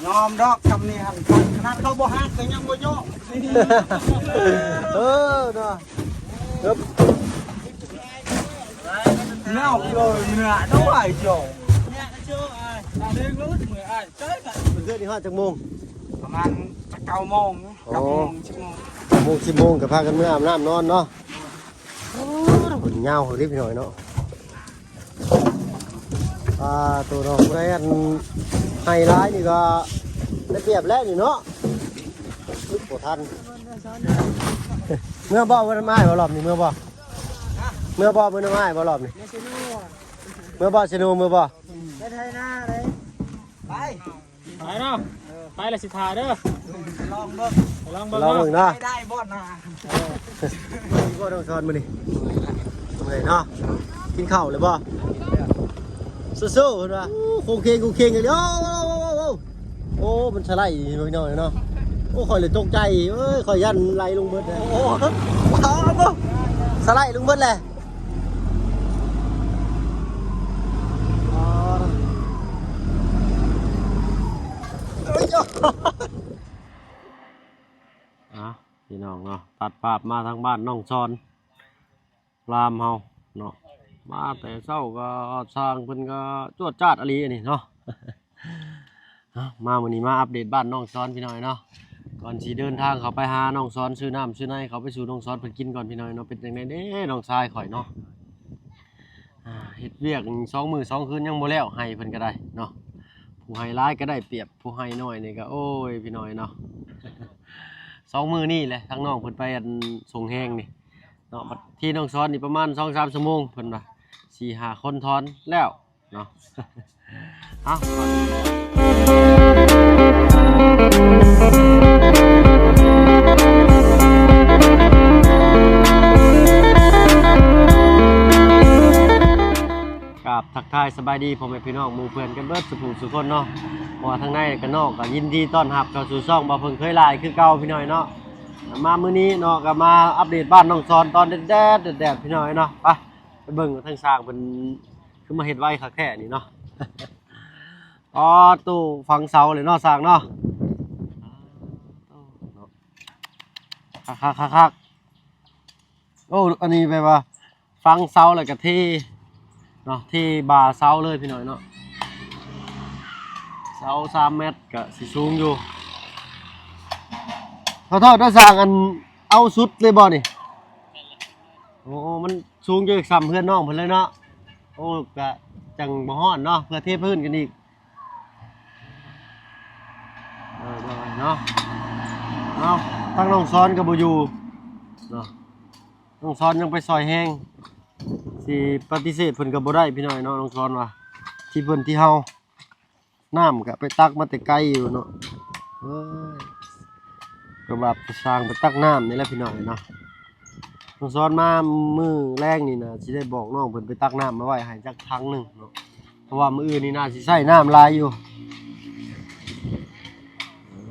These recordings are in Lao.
ຍອມດອກຄຳນີ້ຫັ້ນ ຂະໜາດເຂົາບໍ່ຮັກກໍຍັງບໍ່ຍອມ. ເອີເນາະ ເອີບ ແນວເລີຍເນາະ ດອກໄອ້ໂຈ ເພື່ອນນີ້ຮອດຈັກໂມງ? ປະມານເກົ້າໂມງ ໂອ້ ເກົ້າໂມງ ສິບໂມງ ເກົ້າໂມງ ສິບໂມງກໍພາກັນເມືອອາບນ້ຳນອນເນາະ. ໂອ້ ຍາວເລີຍພີ່ນ້ອງເນາະ. ອ່າ ໂຕເນາະ ຜູ້ໃດອັນໄຮ່ຫຼາຍນີ້ກໍໄດ້ປຽບແລ້ວນີ້ເນາະ. ບໍ່ທັນ ເມືອບໍ່ ເມືອນຳອ້າຍບໍ່ລອບນີ້ ເມືອບໍ່? ເມືອບໍ່ ເມືອນຳອ້າຍບໍ່ລອບນີ້? ເມືອບໍ່ ເຊໂນ ເມືອບໍ່? ໄປໄຖນາເດ້ ໄປ ໄປເນາະ ໄປລະຊິຖ້າເດີ ລອງເບິ່ງ ໄປລອງເບິ່ງ ລອງເບິ່ງເນາະ ໄດ້ບໍ່ນາ. ເອີ ບໍ່ຕ້ອງສອນມື້ນີ້ ເມື່ອຍເນາະ. ກິນເຂົ້າແລ້ວບໍ່? ສູ້ໆ ເພິ່ນວ່າ ໂອ້ ໂຄງເຄງ ໂຄງເຄງອີກແລ້ວ. ໂອ້ ມັນສະໄລພີ່ນ້ອງເນາະ. ໂອ້ ຂ້ອຍເລີຍຕົກໃຈ ເອີຍ ຂ້ອຍຢ້ານໄຫຼລົງເບິດ. ໂອ້ ສະໄລລົງເບິດແຫຼະ. ອ່ະ ພີ່ນ້ອງເນາະ ຕັດພາບມາທາງບ້ານນ້ອງຊອນ ລາມເຮົາເນາະ. ມາແຕ່ເຊົ້າກໍຊ່າງເພິ່ນກໍຈວດຈາດອີ່ຫຼີອັນນີ້ເນາະ. ເອົາ ມາມື້ນີ້ມາອັບເດດບ້ານນ້ອງຊອນພີ່ນ້ອງເນາະ. ກ່ອນຊິເດີນທາງເຂົ້າໄປຫານ້ອງຊອນ ຊື້ນ້ຳຊື້ໃນເຂົ້າໄປສູ່ນ້ອງຊອນເພິ່ນກິນກ່ອນພີ່ນ້ອງເນາະ. ເປັນຈັ່ງໃດເດ້ນ້ອງຊາຍຂ້ອຍເນາະ? ອ່າ ເຮັດວຽກສອງມື້ສອງຄືນຍັງບໍ່ແລ້ວ ໄຮ່ເພິ່ນກໍໄດ້ເນາະ. ຜູ້ໄຮ່ຫຼາຍກໍໄດ້ປຽບ ຜູ້ໄຮ່ນ້ອຍນີ້ກໍ ໂອ້ຍ ພີ່ນ້ອງເນາະ. ສອງມື້ນີ້ແຫຼະ ທາງນ້ອງເພິ່ນໄປອັນສົ່ງແຮງນີ້ເນາະ. ບັດທີ່ນ້ອງຊອນນີ້ປະມານສອງສາມຊົ່ວໂມງ ເພິ່ນວ່າ ສີ່ຫ້າຄົນຖອນແລ້ວເນາະ. ເອົາ ກາບທັກທາຍສະບາຍດີພໍ່ແມ່ພີ່ນ້ອງໝູ່ເພື່ອນກັນເບິດສູ່ຜູ້ສູ່ຄົນເນາະ. ເພາະວ່າທາງໃນກັບນອກກໍຍິນດີຕ້ອນຮັບເຂົ້າສູ່ຊ່ອງບ່າວເພິ່ງເຄີຍຫຼາຍຄືເກົ່າພີ່ນ້ອງເນາະ. ມາມື້ນີ້ເນາະ ກໍມາອັບເດດບ້ານນ້ອງຊອນຕອນແດດໆ ແດດໆ ພີ່ນ້ອງເນາະ. ໄປ ໄປເບິ່ງວ່າທາງຊ່າງເພິ່ນຄືມາເຮັດໄວຄັກແທ້ນີ້ເນາະ. ອໍ ໂຕ ຝັງເສົາເລີຍເນາະຊ່າງເນາະ. ຄັກໆໆໆ. ໂອ້ ອັນນີ້ແບບວ່າ ຝັງເສົາແລ້ວກໍເທເນາະ ເທບ່າເສົາເລີຍພີ່ນ້ອງເນາະ. ເສົາສາມແມັດກໍຊິສູງຢູ່. ຂໍໂທດເດີຊ່າງ ອັນເອົາສຸດເລີຍບໍ່ນີ້? ໂອ້ ມັນສູງຢູ່ອີກສ່ຳເຮືອນນ້ອງເພິ່ນເລີຍເນາະ. ໂອ້ ກະຈັ່ງບໍ່ຮ້ອນເນາະ ເພື່ອເທພື້ນກັນອີກ. ເອີ ເນາະ ເອົາ ທາງນ້ອງຊອນກໍບໍ່ຢູ່ເນາະ. ນ້ອງຊອນຍັງໄປຊ່ອຍແຮງ ຊິປະຕິເສດເພິ່ນກໍບໍ່ໄດ້ພີ່ນ້ອງເນາະ. ນ້ອງຊອນວ່າທີ່ເພິ່ນທີ່ເຮົາ ນ້ຳກໍໄປຕັກມາແຕ່ໄກຢູ່ເນາະ. ເອີຍ ກໍບາບຊ່າງໄປຕັກນ້ຳນີ້ແຫຼະພີ່ນ້ອງເນາະ. ນ້ອງຊອນມາມື້ແລງນີ້ນະ ຊິໄດ້ບອກນ້ອງເພິ່ນໄປຕັກນ້ຳມາໄວ້ໃຫ້ຈັກຖັງໜຶ່ງເນາະ. ເພາະວ່າມື້ອື່ນນີ້ນາຊິໃຊ້ນ້ຳຫຼາຍຢູ່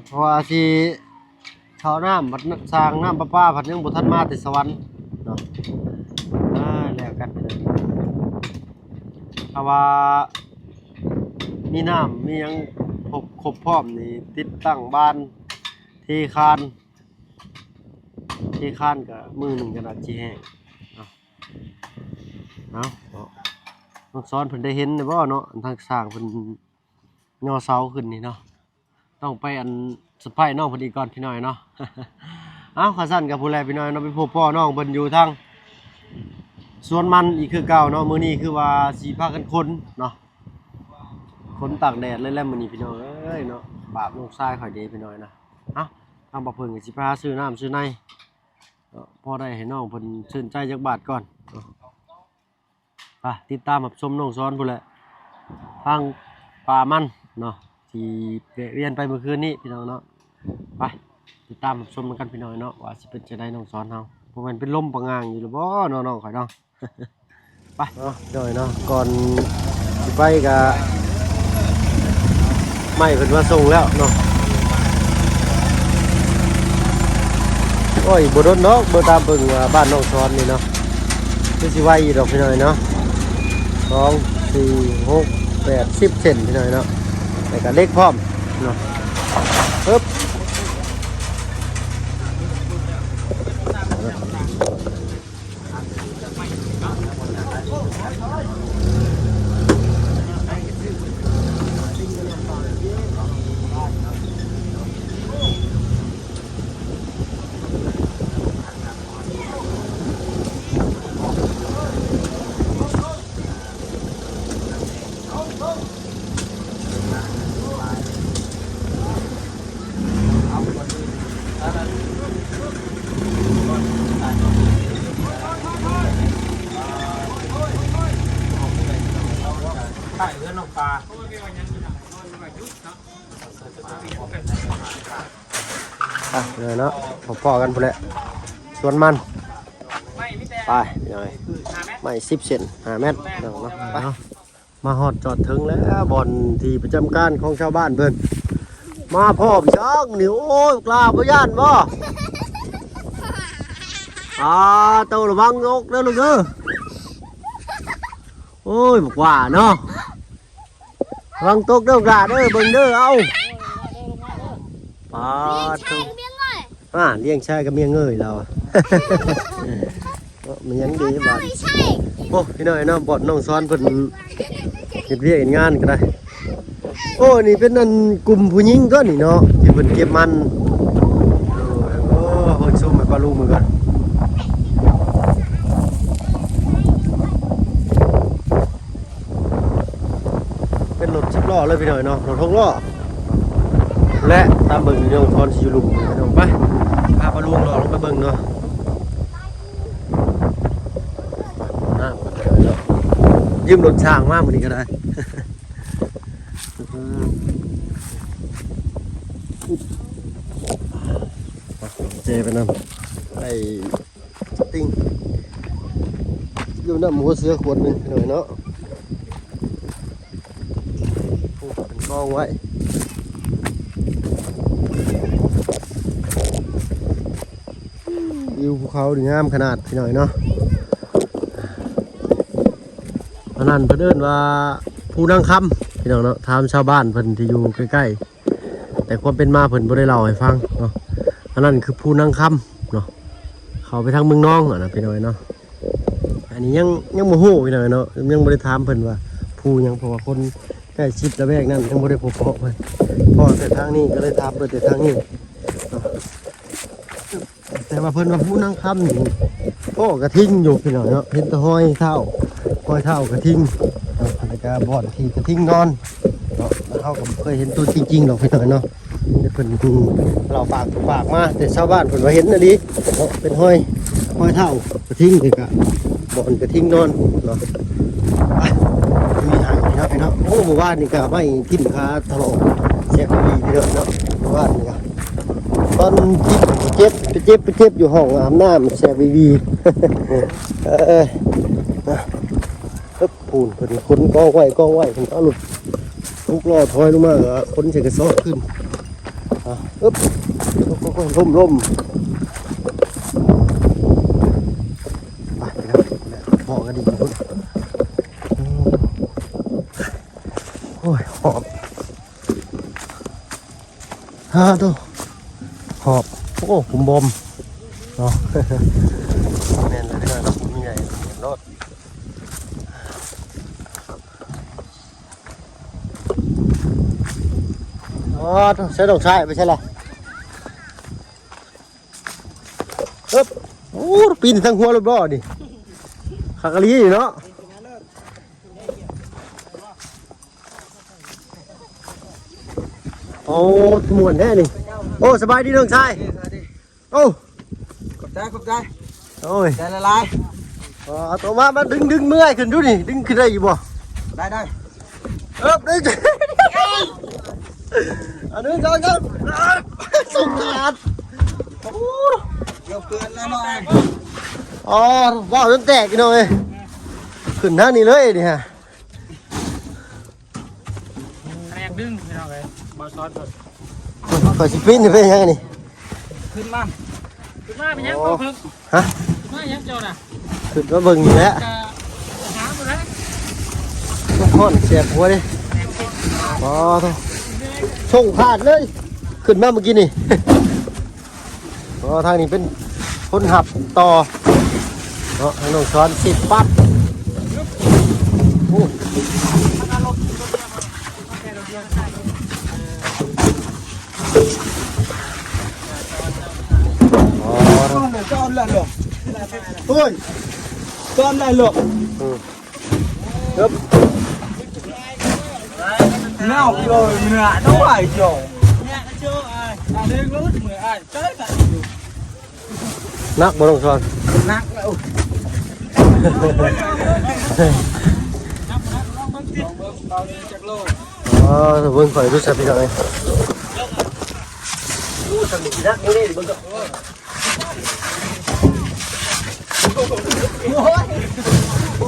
ເພາະວ່າຊິ ເຂົ້ານ້ຳ ບັດຊ່າງນ້ຳປະປາພັດຍັງບໍ່ທັນມາແຕ່ສະຫວັນເນາະ. ອ່າ ແລ້ວກັນ ຖ້າວ່າມີນ້ຳມີຫຍັງຄົບ ຄົບພ້ອມນີ້ ຕິດຕັ້ງບານ ເທຄານ ເທຄານກະມື້ໜຶ່ງກໍໜ້າຊິແຫ້ງເນາະ. ເອົາ ເນາະ ນ້ອງຊອນເພິ່ນໄດ້ເຫັນແລ້ວບໍ່ເນາະ ອັນທາງຊ່າງເພິ່ນຍໍເສົາຂຶ້ນນີ້ເນາະ. ຕ້ອງໄປອັນສະໄພນ້ອງເພິ່ນອີກກ່ອນພີ່ນ້ອງເນາະ. ເອົາ ຄັນຊັ້ນກໍພຸ້ນແຫຼະພີ່ນ້ອງເນາະ ໄປພົບພໍ້ນ້ອງເພິ່ນຢູ່ທາງສວນມັນອີກຄືເກົ່າເນາະ. ມື້ນີ້ຄືວ່າຊິພາກັນຂົນເນາະ ຂົນຕາກແດດເລີຍແຫຼະມື້ນີ້ພີ່ນ້ອງເອີຍເນາະ. ບາບນ້ອງຊາຍຂ້ອຍເດ້ພີ່ນ້ອງເນາະ. ເອົາ ທາງບ່າວເພິ່ງກໍຊິໄປຫາຊື້ນ້ຳຊື້ໃນເນາະ ພໍໄດ້ໃຫ້ນ້ອງເພິ່ນຊື່ນໃຈຈັກບາດກ່ອນເນາະ. ໄປຕິດຕາມຮັບຊົມນ້ອງຊອນພຸ້ນແຫຼະ ທາງປ່າມັນເນາະ ທີ່ແວະວຽນໄປມື້ຄືນນີ້ພີ່ນ້ອງເນາະ. ໄປຕິດຕາມຮັບຊົມນຳກັນພີ່ນ້ອງເນາະ ວ່າຊິເປັນຈັ່ງໃດນ້ອງຊອນເຮົາ. ບໍ່ແມ່ນເປັນລົມປະງາງຢູ່ຫຼືບໍ່ເນາະ ນ້ອງຂ້ອຍເນາະ. ໄປເນາະ ພີ່ນ້ອງເນາະ ກ່ອນຊິໄປກະ ໄມ້ເພິ່ນມາສົ່ງແລ້ວເນາະ. ໂອ້ຍ ບໍ່ດົນດອກ ເບິ່ງຕາມເບິ່ງວ່າບ້ານນ້ອງຊອນນີ້ເນາະ ຄືຊິໄວຢູ່ດອກພີ່ນ້ອງເນາະ. ສອງ ສີ່ ຫົກ ແປດ ສິບເສັ້ນພີ່ນ້ອງເນາະ ແລ້ວກະເຫຼັກພ້ອມເນາະ. ເອີບ ໃຕ້ເຮືອນນ້ອງປາ ອ່ະ ເລີຍເນາະ ພໍ້ກັນພຸ້ນແຫຼະ ສວນມັນ ໄປ ພີ່ນ້ອງເອີຍ ໄມ້ສິບເຊັນ ຫ້າແມັດ ພີ່ນ້ອງເນາະ ໄປ ມາຮອດຈອດເຖິງແລ້ວ ບ່ອນທີ່ປະຈຳການຂອງຊາວບ້ານເພິ່ນ ມາພ້ອມຊ້າງນີ້ ໂອ້ຍ ກະລາບໍ່ຢ້ານບໍ່? ອາ ໂຕລະວັງຕົກເດີລູກເດີ ໂອ້ຍ ບັກຫວ້າເນາະ ລະວັງຕົກເດີ ກະລາເດີ ເບິ່ງເດີ ເອົາ ປາດໂທ້ ອ່າ ລ້ຽງຊາຍກັບເມຍເງີຍລາວ ເນາະ ແມ່ນຫຍັງເດບາດນີ້ ໂອ້ ພີ່ນ້ອງເນາະ ບ່ອນນ້ອງສອນເພິ່ນເຮັດວຽກເຮັດງານກໍໄດ້ ໂອ້ ນີ້ເປັນອັນກຸ່ມຜູ້ຍິງຕົວະນີ້ເນາະ ທີ່ເພິ່ນເກັບມັນ ໂອ້ ເບິ່ງຊູມໃຫ້ປ້າລຸງເບິ່ງກ່ອນ ເປັນລົດສິບລໍ້ເລີຍພີ່ນ້ອງເນາະ ລົດຫົກລໍ້ ແລະ ຕາມເບິ່ງຢູ່ທອນຊິຢູ່ລຸ່ມພີ່ນ້ອງ ໄປ ພາປ້າລຸງເລາະລົງໄປເບິ່ງເນາະ ຢືມລົດຊ່າງມາມື້ນີ້ກໍໄດ້ ແຈໄປນຳ ໄອ້ ຕິ່ງ ຢູ່ນຳຫົວເສືອຂວດໜຶ່ງພີ່ນ້ອງເນາະ ໂອ້ ເປັນກອງໄວ້ ວິວພູເຂົານີ້ງາມຂະໜາດພີ່ນ້ອງເນາະ ອັນນັ້ນເພິ່ນເອີ້ນວ່າພູນາງຄຳ ພີ່ນ້ອງເນາະ ຖາມຊາວບ້ານເພິ່ນທີ່ຢູ່ໃກ້ໆ ແຕ່ຄວາມເປັນມາເພິ່ນບໍ່ໄດ້ເລົ່າໃຫ້ຟັງເນາະ ອັນນັ້ນຄືພູນາງຄຳເນາະ ເຂົ້າໄປທາງເມືອງນອງຫັ້ນນະພີ່ນ້ອງເນາະ ອັນນີ້ຍັງ ຍັງບໍ່ຮູ້ພີ່ນ້ອງເນາະ ຍັງບໍ່ໄດ້ຖາມເພິ່ນວ່າພູຫຍັງ ເພາະວ່າຄົນໃກ້ຊິດລະແວກນັ້ນຍັງບໍ່ໄດ້ພົບພໍ້ເພິ່ນ ພໍ້ແຕ່ທາງນີ້ ກໍເລີຍຖາມເພິ່ນແຕ່ທາງນີ້ເນາະ ແຕ່ວ່າເພິ່ນວ່າພູນາງຄຳນີ້ ພໍ້ກະທິງຢູ່ພີ່ນ້ອງເນາະ ເຫັນແຕ່ຮອຍເທົ້າ ຮອຍເທົ້າກະທິງເນາະ ແລ້ວກະບ່ອນທີ່ກະທິງນອນເນາະ ເຮົາກໍບໍ່ເຄີຍເຫັນຕົວຈິງໆດອກພີ່ນ້ອງເນາະ ເພິ່ນເລົ່າປາກປາກມາ ແຕ່ຊາວບ້ານເພິ່ນວ່າເຫັນອີ່ຫຼີເນາະ ເປັນຮອຍ ຮອຍເທົ້າກະທິງ ແລ້ວກະບ່ອນກະທິງນອນເນາະ ມີໄຮ່ເນາະພີ່ນ້ອງ ໂອ້ ມື້ວານນີ້ກະໄມ້ຖິ້ມຂາຖະຫຼອກແສບອີ່ຫຼີເນາະ ມື້ວານນີ້ກະ ຕອນຈິບເຈັບ ໄປເຈັບ ໄປເຈັບຢູ່ຫ້ອງອາບນ້ຳແສບວີວີ ເອີ ເອີ ພຸ້ນ ເພິ່ນຂົນກອງໄວ້ ກອງໄວ້ ເພິ່ນເອົາລົດຫົກລໍ້ຖອຍລົງມາ ແລ້ວຂົນໃສ່ກະສອບຂຶ້ນ ອ່າ ອຶບ ໂອ້ຍ ລົມ ລົມ ໄປ ໄປ ພໍ້ກັນອີກພຸ້ນ ໂອ້ຍ ຫອບ ຮາໂຕ ຫອບ ໂອ້ ຜົມບອມເນາະ ແມ່ນແລ້ວເນາະ ມີໃຫຍ່ໂລດ ອໍ ໂຕ ໃສ່ດອກຊາຍໄປໃສ່ລະ ເອີບ ໂອ້ ປີນທັງຫົວລົດບໍ່ນີ້ ຄັກອີ່ຫຼີເນາະ ໂອ້ ມ່ວນແທ້ນີ້ ໂອ້ ສະບາຍດີນ້ອງຊາຍ ໂອ້ ຂອບໃຈ ຂອບໃຈ ໂອ້ຍ ໃຈຫຼາຍໆ ເອີ ເອົາໂຕມາ ມາດຶງ ດຶງເມື່ອຍຂຶ້ນດູນີ້ ດຶງຂຶ້ນໄດ້ຢູ່ບໍ່? ໄດ້ ໄດ້ ເອີບ ດຶງ ອັນໜຶ່ງ ສອງ ສາມ ສົງສານ ໂອ້ ເກືອບເກີນແລ້ວໜ້ອຍ ອໍ ເວົ້າຈົນແຕກພີ່ນ້ອງເອີຍ ຂຶ້ນທາງນີ້ເລີຍນີ້ຮະ ພະແນກດຶງພີ່ນ້ອງເອີຍ ບໍ່ຊອດເພິ່ນ ຂ້ອຍຊິປີນໄປຫຍັງນີ້ ຂຶ້ນມາ ຂຶ້ນມາເປັນຫຍັງ ໂອ້ ເພິ່ນ ຮະ ຂຶ້ນມາຫຍັງເຈົ້ານະ ຂຶ້ນມາເບິ່ງນີ້ແຫຼະ ກະຫາບໍ່ໄດ້ ມັນຮ້ອນແສບຫົວເດ້ ອໍ ໂທ້ ສົ່ງຂາດເລີຍ ຂຶ້ນມາເມື່ອກີ້ນີ້. ອໍ ທາງນີ້ເປັນຄົນຮັບຕໍ່ເນາະ ໃຫ້ນ້ອງສອນສິບປັບ. ໂອ້ ໂອ້ຍ ອືມ. ເອີບ ເນາະ ເອີ ເນາະ ເນາະ ໄອ້ເຈົ້າ ໜັກບໍ່ ນ້ອງສອນ? ໜັກແລ້ວ. ອໍ ເບິ່ງຂ້ອຍດູຊະ ພີ່ນ້ອງເອີຍ. ໂອ້ ທຳນີ້ໜັກນີ້ເດ້ ເບິ່ງ. ໂອ້ຍ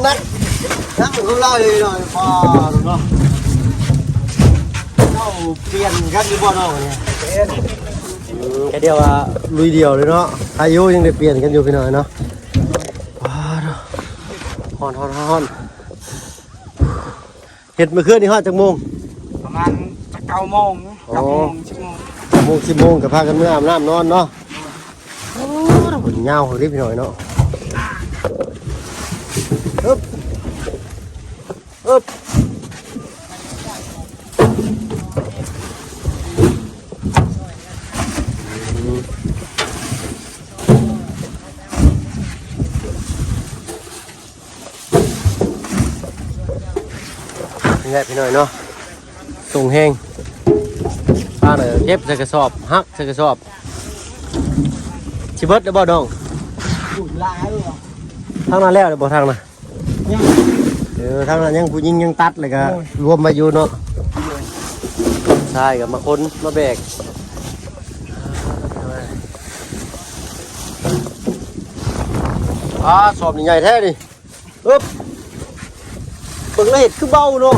ໜັກ ໜັກກວ່າເຮົາເລີຍເນາະ. ພໍເນາະ ເຈົ້າປ່ຽນກັນຢູ່ບໍ່ເນາະນີ້? ອືມ ກະດຽວວ່າລຸຍດຽວເລີຍເນາະ. ອາຍຸຍັງໄດ້ປ່ຽນກັນຢູ່ ພີ່ນ້ອງເນາະ. ພ້າດ ຮ້ອນ ຮ້ອນ ຮ້ອນ. ເຮັດມື້ຄືນນີ້ຮອດຈັກໂມງ? ປະມານເກົ້າໂມງ. ອໍ ເກົ້າໂມງ ສິບໂມງ ເກົ້າໂມງ ສິບໂມງ ກໍພາກັນເມືອອາບນ້ຳນອນເນາະ. ໂອ້ ຍາວເລີຍພີ່ນ້ອງເນາະ. ອຶບ ອຶບ. ນີ້ແຫຼະພີ່ນ້ອງເນາະ ຕົງແຮງ ປານເກັບໃສ່ກະສອບ ຮັກໃສ່ກະສອບ. ຊິເບິດແລ້ວບໍ່ນ້ອງ? ຫຼາຍແລ້ວ. ທາງນັ້ນແລ້ວແລ້ວບໍ່ ທາງນັ້ນ? ຍັງ. ເອີ ທາງນັ້ນຍັງ ຜູ້ຍິງຍັງຕັດ ແລ້ວກະ ໂອ້ຍ ລວມໄວ້ຢູ່ເນາະ. ໂດຍ. ຊາຍກໍມາຂົນມາແບກ. ອ່າ ສອບນີ້ໃຫຍ່ແທ້ນີ້. ອຶບ ເບິ່ງແລ້ວເຮັດຄືເບົາເນາະ.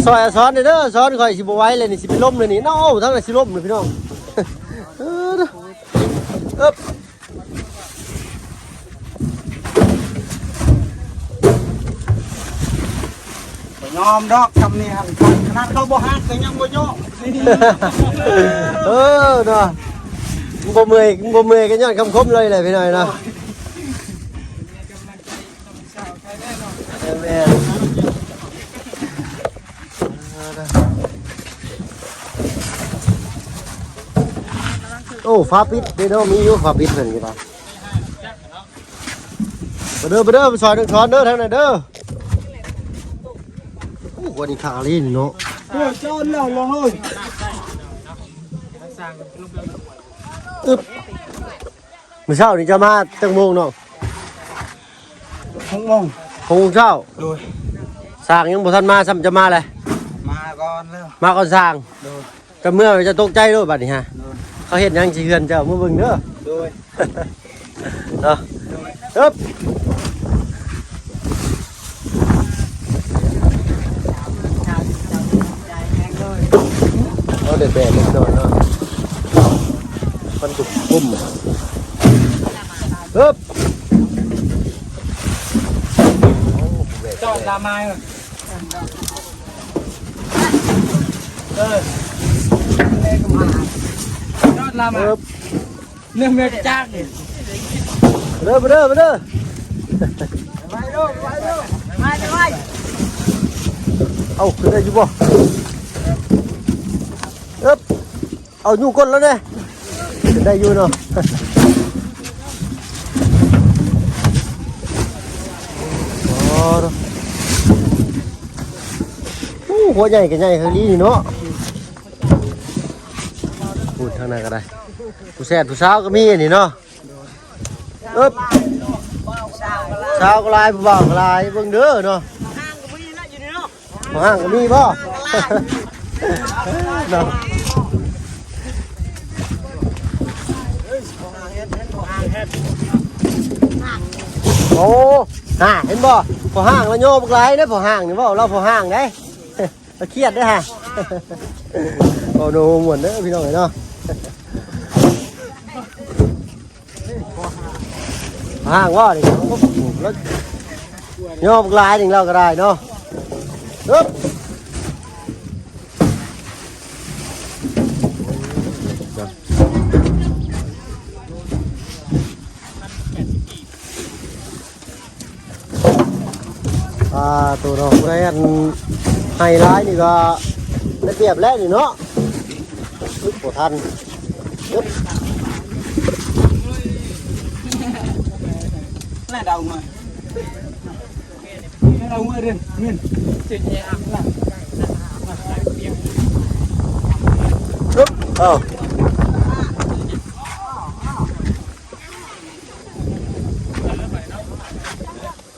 ຊ່ອຍອາສອນແດ່ເດີ ສອນຂ້ອຍຊິບໍ່ໄຫວແລ້ວນີ້ ຊິເປັນລົມແລ້ວນີ້ເນາະ. ໂອ້ ທາງນັ້ນຊິລົ້ມແລ້ວພີ່ນ້ອງ. ເອີ ເອີບ. ບໍ່ຍອມດອກ ຄຳນີ້ຫັ້ນ ຂະໜາດເຂົາບໍ່ຮັກກໍຍັງບໍ່ຍອມ. ເອີ ເນາະ ມັນບໍ່ເມື່ອຍ ມັນບໍ່ເມື່ອຍກໍຍ້ອນຄຳຄົມເລີຍແຫຼະ ພີ່ນ້ອງເນາະ. ແມ່ນ. ໂອ້ ຝາປິດເດ້ເນາະ ມີຢູ່ຝາປິດເພິ່ນຢູ່ລະ. ມາເດີ ມາເດີ ມາຊ່ອຍນ້ອງສອນເດີ ທາງນັ້ນເດີ. ໂອ້ ຄົນນີ້ຂາລີນເນາະ. ເອີ ຈອນແລ້ວລະເຮີ້ຍ. ອຶບ. ມື້ເຊົ້ານີ້ເຈົ້າມາຈັກໂມງນ້ອງ? ຫົກໂມງ. ຫົກໂມງເຊົ້າ. ໂດຍ. ຊ່າງຍັງບໍ່ທັນມາຊ້ຳ ເຈົ້າມາແລ້ວ? ມາກ່ອນແລ້ວ. ມາກ່ອນຊ່າງ. ໂດຍ. ກໍເມື່ອເຈົ້າຕົກໃຈໂລດບັດນີ້ຮະ. ໂດຍ. ເຂົາເຮັດຫຍັງຊິເຮືອນເຈົ້າ ມາເບິ່ງເດີ. ໂດຍ. ເນາະ. ໂດຍ. ເອີບ. ເອົາແດດໆ ແນ່ນອນເນາະ ມັນຖືກຄຸມ. ເອີບ. ຈອດລາມາ. ເອີ ຈອດລາມາ. ເອີບ. ເລື່ອງແມ່ນຈັກ. ມາເດີ ມາເດີ ມາເດີ. ໄວໂລດ ໄວໂລດ ໄວ ໄວ. ເອົາ ຂຶ້ນໄດ້ຢູ່ບໍ່? ເອີບ. ເອົາ ຍູ້ກົ້ນແລ້ວເດ້. ຂຶ້ນໄດ້ຢູ່ເນາະ. ອໍ ໂອ້ ຫົວໃຫຍ່ກໍໃຫຍ່ຄັກອີ່ຫຼີເນາະ. ພຸ້ນ ທາງນັ້ນກໍໄດ້ ຜູ້ແຊດຜູ້ສາວກໍມີອັນນີ້ເນາະ. ເອີບ. ສາວກໍຫຼາຍ ຜູ້ບ່າວກໍຫຼາຍ ເບິ່ງເດີເນາະ. ພໍ່ຫ້າງກໍມີບໍ່? ເນາະ. ໂອ້ ຫາ ເຫັນບໍ່? ພໍ່ຫ້າງລາວຍໍບັກຫຼາຍເດ້ ພໍ່ຫ້າງນີ້ ເວົ້າລາວພໍ່ຫ້າງເດ້. ລາວຄຽດເດ້ຫາ. ເວົ້າໂນມ່ວນເດີພີ່ນ້ອງເອີຍເນາະ. ຫ່າງວ່ານີ້ ລາວຍອມຫຼາຍໜຶ່ງລາວກໍໄດ້ເນາະ. ເອີບ. ອ່າ ໂຕເນາະ ຜູ້ໃດອັນໄຮໄລນີ້ກໍໄດ້ປຽບແລ້ວນີ້ເນາະ. ອຶບ ບໍ່ທັນ. ອຶບ ແລ້ວເດົາມາ ແລ້ວເອົາເງິນ ເງິນ ອຶບ ເອົາ.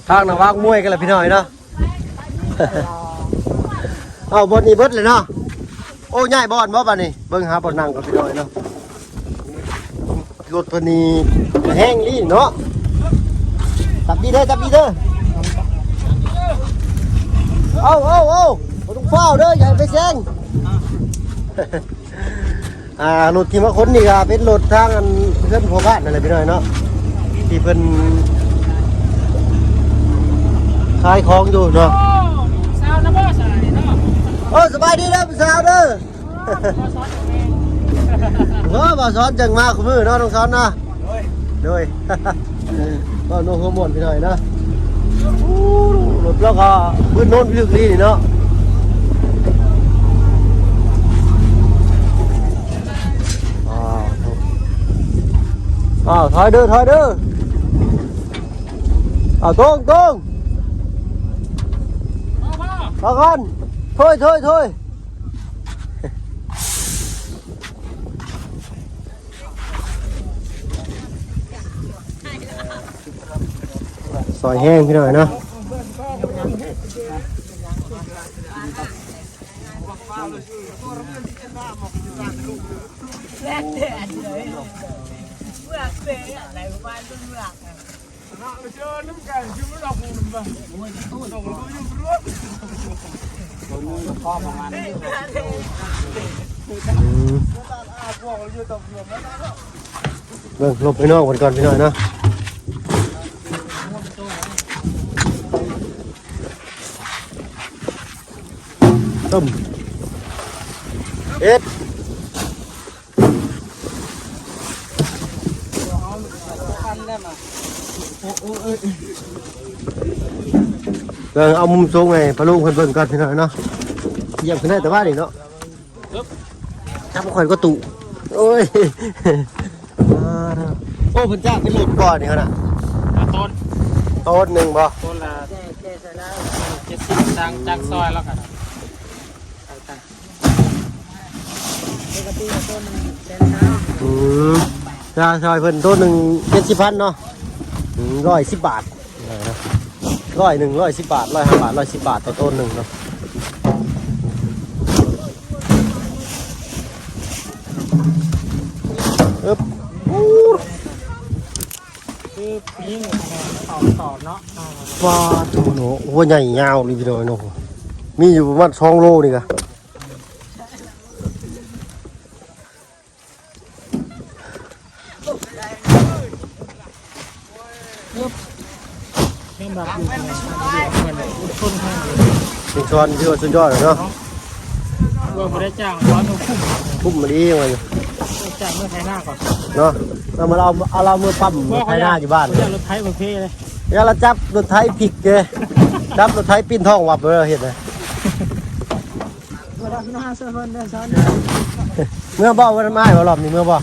ທາງນະວາງມວຍກັນລະພີ່ນ້ອງເນາະ. ເອົາ ບ່ອນນີ້ເບິດເລີຍເນາະ. ໂອ້ ຍ້າຍບ່ອນບໍ່ບາດນີ້? ເບິ່ງຫາບ່ອນນັ່ງກ່ອນພີ່ນ້ອງເນາະ. ລົດເພິ່ນນີ້ແຮງອີ່ຫຼີເນາະ. ຈັບດີເດີ ຈັບດີເດີ. ເອົາ ເອົາ ເອົາ ບໍ່ຕ້ອງຟ້າວເດີ ຢ່າໃຫ້ໄປແຊງ. ອ່າ ລົດທີ່ມາຂົນນີ້ກໍເປັນລົດທາງອັນເພື່ອນພໍ່ບ້ານນັ້ນແຫຼະພີ່ນ້ອງເນາະ ທີ່ເພິ່ນຂາຍຂອງຢູ່ເນາະ. ໂອ້ ສາວນະບໍ່ສາຍເນາະ. ໂອ້ ສະບາຍດີເດີຜູ້ສາວເດີ. ໂອ້ ບໍ່ສອນຈັ່ງມາຄູ່ມື້ເນາະ ນ້ອງສອນເນາະ. ໂດຍ ເວົ້າໂນ້ຫົວມ່ວນພີ່ນ້ອງເນາະ. ໂອ້ ລົດລາວກໍບຶດໂນ້ນພິລຶກລີເນາະ. ອ້າວ ອ້າວ ຖອຍເດີ ຖອຍເດີ. ອ້າວ ຕົງ ຕົງ ມາກ່ອນ ຖອຍ ຖອຍ ຖອຍ. ຊອຍແຮງພີ່ນ້ອງເນາະ. ອືມ ເບິ່ງ ຫຼົບໃຫ້ນ້ອງເພິ່ນກ່ອນພີ່ນ້ອງເນາະ. ຕຶ້ມ ເຮັດ ເບິ່ງ ເອົາມຸມສູງໃຫ້ພໍ່ລຸງເພິ່ນເບິ່ງກ່ອນພີ່ນ້ອງເນາະ. ຢຽບຂຶ້ນໄດ້ແຕ່ວ່ານີ້ເນາະ. ຈັບຂ້ອຍກໍຕຸ ໂອ້ຍ. ໂອ້ ເພິ່ນຈ້າງເປັນລົດບໍ່ນີ້ຫັ້ນນະ? ອ່າ ໂຕນ ໂຕນໜຶ່ງບໍ່? ໂຕນລະເຈັດສິບ ຈ້າງ ຈ້າງຊອຍແລ້ວກັນ. ອືມ ຈ້າງຊອຍເພິ່ນໂຕນໜຶ່ງເຈັດສິບພັນເນາະ. ອືມ ຮ້ອຍສິບບາດ. ຮ້ອຍໜຶ່ງ ຮ້ອຍສິບບາດ ຮ້ອຍຫ້າບາດ ຮ້ອຍສິບບາດຕໍ່ໂຕນໜຶ່ງເນາະ. ອຶບ ຄືຜູ້ຍິງເຂົາຕອບເນາະ. ປາດໂທ້ເນາະ ຫົວໃຫຍ່ຍາວນີ້ພີ່ນ້ອງເນາະ. ມີຢູ່ປະມານສອງໂລນີ້ກະ. ຍອມຮັບຢູ່ ເພິ່ນອົດທົນແຮງຢູ່. ເປັນຊອນທີ່ວ່າສຸດຍອດເນາະ. ວ່າບໍ່ໄດ້ຈ້າງ ວ່າເຮົາຄຸ້ມ ຄຸ້ມອີ່ຫຼີວ່າຢູ່. ໄດ້ຈ້າງເມືອໄຖນາກ່ອນເນາະ. ເອົາມາ ເອົາ ເອົາລາວເມືອປ້ຳໄຖນາຢູ່ບ້ານ. ເອົາລົດໄຖມາເພເລີຍ. ຢ່າລະຈັບລົດໄຖພິກເດ້. ຈັບລົດໄຖປິ່ນທ້ອງວັບເລີຍ ເຮັດນະ. ເມືອບໍ່ ເມືອນຳອ້າຍບໍ່ລອບນີ້ ເມືອບໍ່?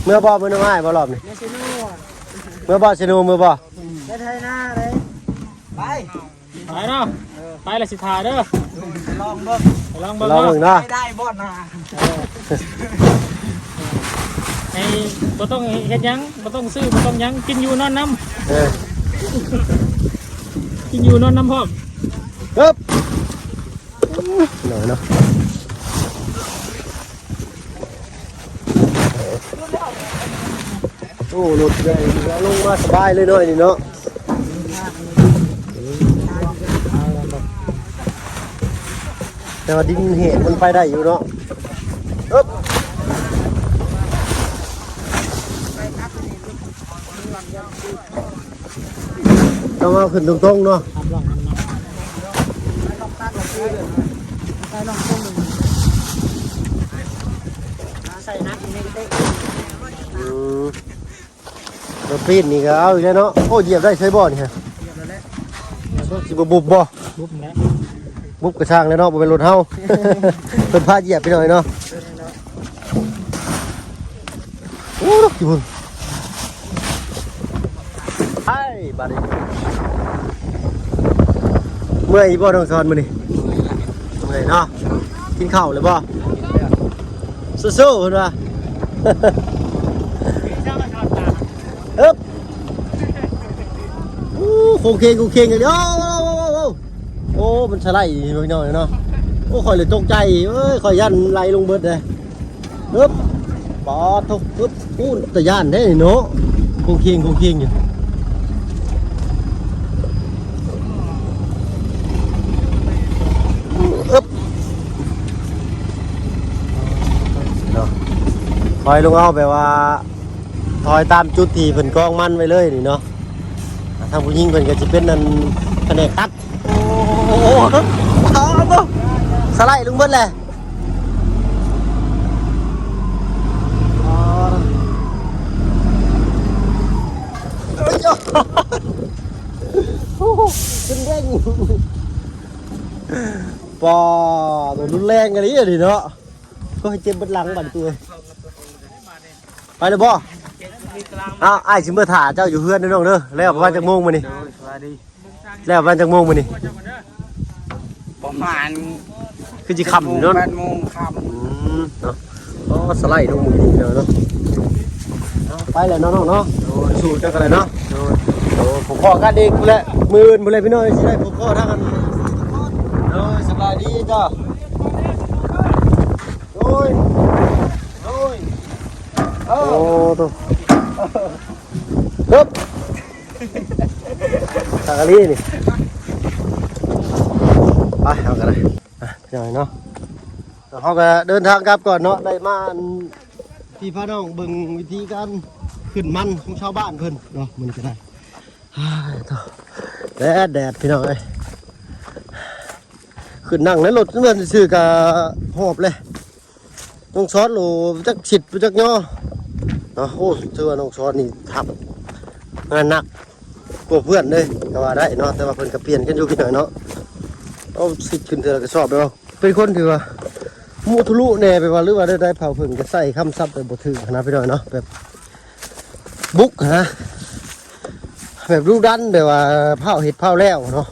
ເມືອບໍ່ ເມືອນຳອ້າຍບໍ່ລອບນີ້? ເມືອບໍ່ ເຊໂນ ເມືອບໍ່? ໄປໄຖນາເດ້. ໄປ ໄປເນາະ. ເອີ ໄປລະຊິຖ້າເດີ. ໄປລອງເບິ່ງ ໄປລອງເບິ່ງ ລອງເບິ່ງເນາະ ເນາະ. ໄດ້ ໄດ້ບໍ່ນາ. ເອີ ໃຫ້ ບໍ່ຕ້ອງເຮັດຫຍັງ ບໍ່ຕ້ອງຊື້ ບໍ່ຕ້ອງຫຍັງ ກິນຢູ່ນອນນຳ. ເອີ ກິນຢູ່ນອນນຳພ້ອມ. ເອີບ ໜ້ອຍເນາະ. ໂອ້ ລົດໃຫຍ່ ລົງມາສະບາຍເລີຍເນາະ ນີ້ເນາະ. ແຕ່ວ່າດິນແຫ້ງມັນໄປໄດ້ຢູ່ເນາະ. ເອີບ ຕ້ອງເອົາຂຶ້ນຕົງໆເນາະ. ອືມ ລົດປີນນີ້ກໍເອົາອີກແລ້ວເນາະ. ໂອ້ ຢຽບໄດ້ໃສບໍ່ນີ້ຮະ? ຊິບໍ່ບຸບບໍ່? ບຸບແຫຼະ ບຸບກະຊ່າງແລ້ວເນາະ ບໍ່ແມ່ນລົດເຮົາ ເພິ່ນພາຢຽບໄປໜ້ອຍເນາະ. ໂອ້ ດອກຢູ່ພຸ້ນ ໄປບາດນີ້. ເມື່ອຍບໍ່ ນ້ອງສອນ ມື້ນີ້? ເມື່ອຍເນາະ. ກິນເຂົ້າແລ້ວບໍ່? ສູ້ໆ ເພິ່ນວ່າ ເອີບ. ໂອ້ ໂຄງເຄງ ໂຄງເຄງອີກແລ້ວ. ໂອ້ ໂອ້ ໂອ້ ໂອ້ ໂອ້ ມັນສະໄລອີກ ພີ່ນ້ອງເນາະ. ໂອ້ ຂ້ອຍເລີຍຕົກໃຈ ເອີຍ ຂ້ອຍຢ້ານໄຫຼລົງເບິດເດ້. ອຶບ ປາດໂທ້ ອຶບ. ໂອ້ ຕາຢ້ານແທ້ນີ້ເນາະ ໂຄງເຄງ ໂຄງເຄງຢູ່. ອຶບ ເນາະ ຖອຍລົງເອົາ ແບບວ່າ ຖອຍຕາມຈຸດທີ່ເພິ່ນກອງມັນໄວ້ເລີຍນີ້ເນາະ. ທາງຜູ້ຍິງເພິ່ນກໍຊິເປັນອັນພະແນກຕັດ. ໂອ້ ໂອ້ ໂອ້ ສະໄລລົງເບິດແຫຼະ. ໂອ້ ຂຶ້ນເດ້ງ ປ້າ ໂຕ ຮຸນແຮງອີ່ຫຼີນີ້ເນາະ. ໂອ້ຍ ເຈັບເບິດຫຼັງບາດນີ້. ໄປແລ້ວບໍ່? ອ້າວ ອ້າຍຊິເມືອຖ້າເຈົ້າຢູ່ເຮືອນເດີນ້ອງເດີ. ແລ້ວປະມານຈັກໂມງມື້ນີ້? ໂດຍ ສະບາຍດີ. ແລ້ວປະມານຈັກໂມງມື້ນີ້? ປະມານ ຄືຊິຄ່ຳຢູ່ເນາະ ແປດໂມງຄ່ຳ. ອືມ ເນາະ. ອໍ ສະໄລລົງມື້ນີ້ເນາະ. ເອົາ ໄປແລ້ວເນາະນ້ອງເນາະ. ໂດຍ ສູ້ເຈົ້າກໍໄດ້ເນາະ. ໂດຍ ໂອ້ ພໍ້ກັນອີກພຸ້ນແຫຼະ ມື້ອື່ນພຸ້ນແຫຼະ ພີ່ນ້ອງ ຊິໄດ້ພໍ້ກັນ. ໂດຍ ສະບາຍດີເຈົ້າ. ໂດຍ ໂດຍ ເອີ ໂອ້ ໂຕ ເອີບ ທາງອັນນີ້ນີ້ ໄປ ເຮົາກໍໄດ້ ອ່ະ ພີ່ນ້ອງເນາະ. ເຮົາກໍເດີນທາງກັບກ່ອນເນາະ ໄດ້ມາອັນ ທີ່ພານ້ອງເບິ່ງວິທີການຂຶ້ນມັນຂອງຊາວບ້ານເພິ່ນເນາະ ມື້ນີ້ກໍໄດ້. ອ້າຍ ໂທ້ ແດດ ແດດ ພີ່ນ້ອງເອີຍ. ຂຶ້ນນັ່ງໃນລົດເພິ່ນຊື່ໆ ກະຫອບເລີຍ. ນ້ອງຊອນໂຫຼ ຈັກສິດ ຈັກຍໍເນາະ. ໂອ້ ຖືວ່ານ້ອງຊອນນີ້ທັບງານໜັກກວ່າເພື່ອນເລີຍ ກໍວ່າໄດ້ເນາະ. ແຕ່ວ່າເພິ່ນກໍປ່ຽນກັນຢູ່ ພີ່ນ້ອງເນາະ. ເອົາສິດຂຶ້ນເທື່ອລະກະສອບແລ້ວ ເປັນຄົນທີ່ວ່າມຸທະລຸແດ່ ແບບວ່າ ຫຼືວ່າໄດ້ ໄດ້ເຜົາເຜິ້ງ ກໍໃຊ້ຄຳສັບແບບບໍ່ຖືກຫັ້ນນະ ພີ່ນ້ອງເນາະ. ແບບ ບຸກຫັ້ນນະ ແບບດຸດັນ ແບບວ່າພ້າວເຮັດພ້າວແລ້ວເນາະ.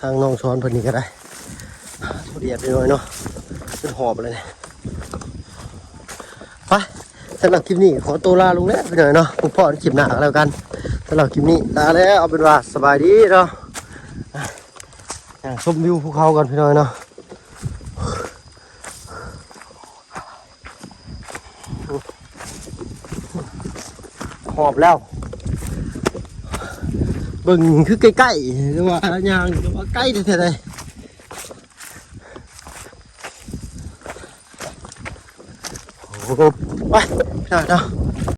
ທາງນ້ອງສອນເພິ່ນນີ້ກໍໄດ້ ທຸລຽນໄປໜ້ອຍເນາະ ຈົນຫອບເລີຍນີ້. ໄປ ສຳລັບຄລິບນີ້ຂໍຕົວລາລົງແລ້ວ ພີ່ນ້ອງເນາະ. ພົບພໍ້ໃນຄລິບໜ້າກໍແລ້ວກັນ. ສຳລັບຄລິບນີ້ລາແລ້ວ ເອົາເປັນວ່າສະບາຍດີເນາະ. ຍ່າງຊົມວິວພູເຂົາກ່ອນ ພີ່ນ້ອງເນາະ. ຫອບແລ້ວ ເບິ່ງຄືໃກ້ໆ ແຕ່ວ່າຍ່າງແຕ່ວ່າໃກ້ແທ້ໆເດ້. ໂອ້ ໄປ ໄປເນາະ.